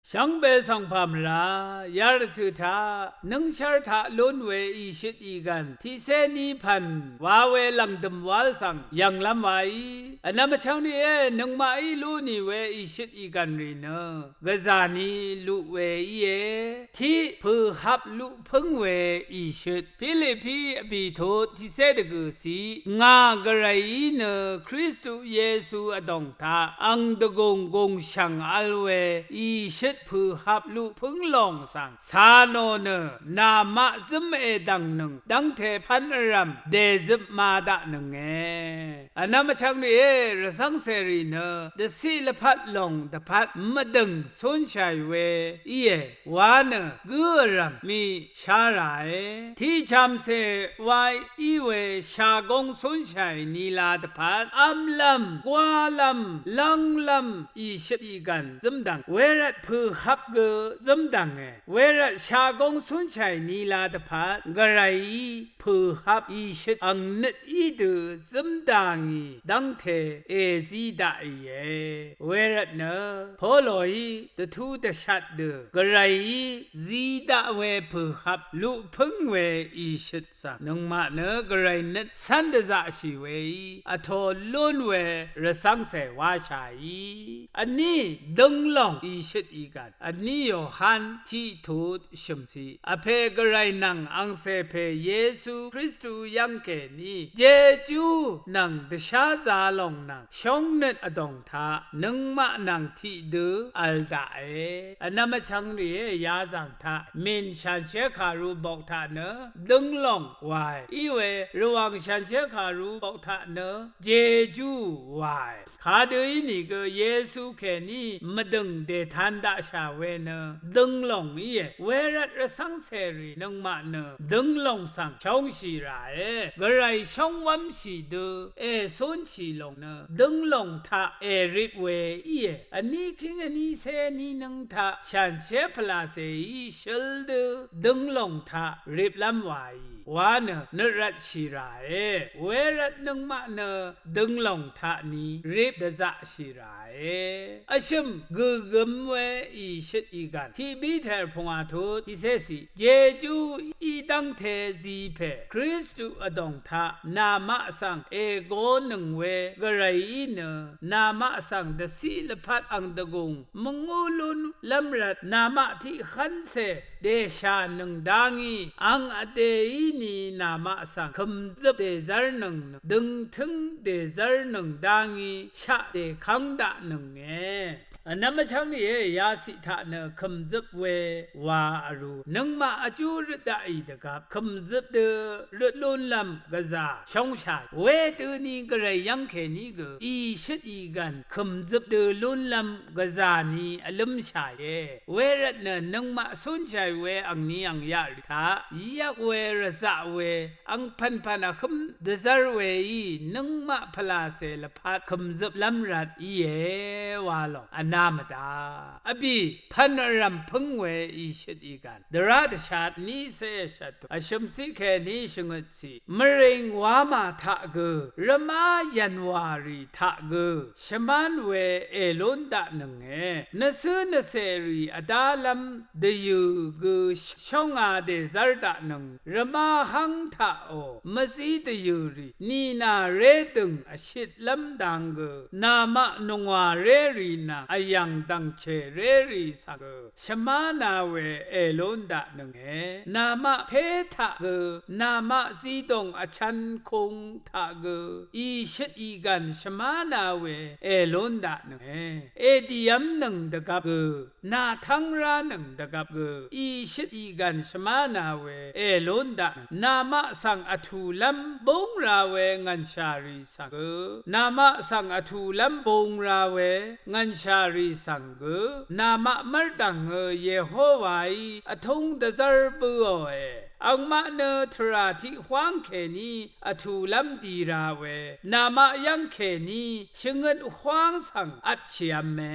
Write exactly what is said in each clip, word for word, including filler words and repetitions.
Shvngbe svng pà mvrá yarvtø taq nǿngshv́r taq lún we ìshøt ìgv̀n tiqcé ní pv̀n wa we lv̀ngdø̀m wál svng yv̀nglv́m wa í. Vnvm vchvng rìé, nøngmaqí lú nì we ìshøt ìgv̀n rì nø gvzà ni luq we íe. Tiq pø̀hap luq pǿng we ìshøt Pilipi vbì tut tiqcé dvgø̀ ciq, ngà Gvrayí nø Kristu Yesu vdòng taq ang dvgùng gùngshv̀ng vl we ìshøt pø̀hap luq pǿng lòng svng cà nò nø namaq zǿm èdv̀ngnøng dv́ngte pv́n vrv̀m dèzøp ma daqnønge. Vnvm vchvng rìé, rvcv́ngcè rì nø dvciq lvpat lòng dvpvt mvdø̀ng cúnshàì we íe wa nø gǿ vrv̀m mì shá ràe. Tiqchàmcè wa í we shagóng cúnshàì nila dvpvt v́mlv́m, gwálv́m, lv́nglv́m ìshøt ìgv̀n zǿmdv̀ng wervt pø̀hap gø zǿmdv̀nge. Wervt shagóng cúnshàì nila dvpvt Gvrayí pø̀hap ìshøt ang nøt í dø zǿmdà ngì dv́ngte èzí daqìe. Wervt nø Poloí dvtú dvshat dø Gvrayí zí daq we pø̀hap luq pǿng we ìshøt svng nøngmaq nø Gvray nøt cv́n dvzaqshì weí vtō lún we rvcv́ngcè wáshàí. Vní dønglòng ìshøt ìgv̀n vní Yohan tiq tut shø̀mciq, Vpè Gvray nvng angcè pè Yesu Kristu yv́ng kèní jejú nvng dvsházā lòng nvng shóngnøt vdòng taq nøngmaq nvng tiqdø vl daqe. Vnvm vchvng rìé, yazv̀ng taq mìn shànshér kàru bok taq nø dønglòng wàe. Í we Rvwàng shànshér kàru bok taq nø jejú wàe. Kadø ínìgø Yesu kèní mvdø̀ng dètan daqshà we nø dønglòng íe. Wervt rvcv́ngcèrì nøngmaq nø dønglòng svng shóngshì ràe. Gvray shóngwv́mshì dø ècúnshì lòng nø dønglòng taq èrip we íe. Vní kíng vní cé vní nǿng taq shànshér pvlàcèí shøl dø dønglòng taq riplv́m wàì wa nø nøt rvtshì ràe. Wervt nøngmaq nø dønglòng taq ni rip dvzaqshì ràe. Vshø̀m gø̀gøm we ìshøt ìgv̀n tiq Piter pungwà tut tiqcéciq, jejú í dv́ngte zi pè Kristu vdòng taq namaq svng ègonøng we Gvrayí nø namaq svng dvciq lvpat ang dvgùng mvngú lúnlv́m rvt namaq tiq hv́ncè dèshànøng dá ngí ang vdèí ni namaq svng kø̀mzøp dèzv́rnøng nø døngtǿng dèzv́rnøng dá ngí shaq dèkv́ng daqnønge. Vnvm vchv́ng rìé, yaciq taq nø kø̀mzøp we wa vrū nøngmaq vjú røt daqì dvgvp kø̀mzøp dø røt lúnlv́m gvzà shóngshà wedøni Gvray yv́ng kèní gø ìshøt ìgv̀n kø̀mzøp dø lúnlv́m gvzà ni vlǿmshàìe. Wervt nø nøngmaq cúnshàì we angni angyaq rì taq yvk we rvzaq we angpv̀npv̀n vhǿm dvzv́r weí nøngmaq pvlàcè lvpat kø̀mzøplv́m rvt íe wa lòng vna mvdaq. Vbì pv̀n vrv̀m pǿng we ìshøt ìgv̀n dvrá dvshat nícé èshvt vshø̀mciq kèní shvngøtciq, mvrìng wamà taq gø, rvmá yv̀nwàrì taq gø shvmán we èlún daqnønge. Nvcǿ nvcèrì vdálv́m dvyø̀ gø shónga dèzv́r daqnøng, rvmá hv́ng taqò mvzí dvyø̀rì nìnà ré dø̀ng vshitlv́m dang gø, namaq nòngwà rérì nvng vyv̀ng dv̀ngchè rérì svng gø shvmána we èlún daqnønge. Namaq pé taq gø, namaq zidòng vchv̄n kung taq gø, ìshøt ìgv̀n shvmána we èlún daqnønge. Èdìv́mnøng dvgvp gø, nàtv́ng ránøng dvgvp gø, ìshøt ìgv̀n shvmána we èlún daqnøng. Namaq svng vtùlv́m búng ra we ngv̀nshà rì svng gø, namaq svng vtùlv́m bung ra we ngv̀nshà rì svng gø, namaq mv́rdv̀ngø Yehowaí vtúng dvzv́r bǿòe. angmaq nø tvrà tiq hwáng kèní vtùlv́m dì ra we, namaq yv́ng kèní shvngøt hwáng svng vtshìv̄me.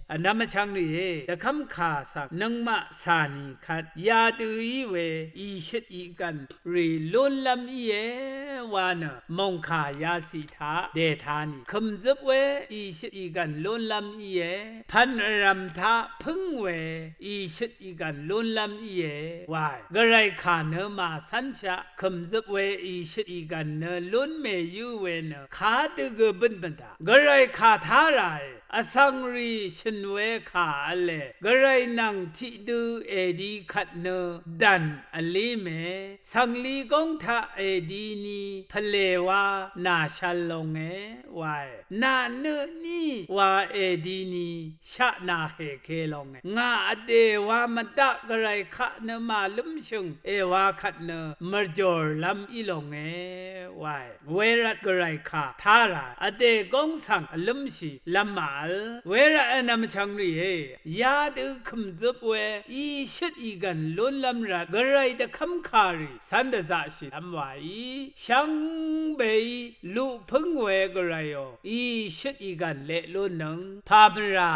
Vnvm vchvng rìé, dvkv́mkà svng nøngmaq cà nì kvt yadø í we ìshøt ìgv̀n rì lúnlv́m íe wa nø mòngkà yaciq taq dèta nì kø̀mzøp we ìshøt ìgv̀n lúnlv́m íe. Pv̀n vrv̀m taq pǿng we ìshøt ìgv̀n lúnlv́m íe wae. Gvray kà nø màcv́nshaq kø̀mzøp we ìshøt ìgv̀n nø lún mèyǿ we nø kadø gø bǿn mvdaq. Gvray kà tá ràe. Vsvng rì shø̀n we kà v̄le. Gvray nvng tiqdø èdi kvt nø dv̀n vlí mè. Svngli góng taq èdi ni pvlè wa nàshv̄l longe wae. Nà nø ní wa èdi ni shaq nà hèke longe. Ngà vdè wa mvdaq Gvray kaq nø màlǿmshø̀ng èwa kvt nø mvjòrlv́m í longe wae. Wervt Gvray kà tá rà vdè góng svng vlǿmshì lv́m màvl. Wervt vnvm vchvng rìé, yadø kø̀mzøp we ìshøt ìgv̀n lúnlv́m rvt Gvray dvkv́mkà rì cv́n dvzaqshìlv́m waí shvngbeí luqpǿng we Gvrayò, ìshøt ìgv̀n leq lúnnøng pà mvrà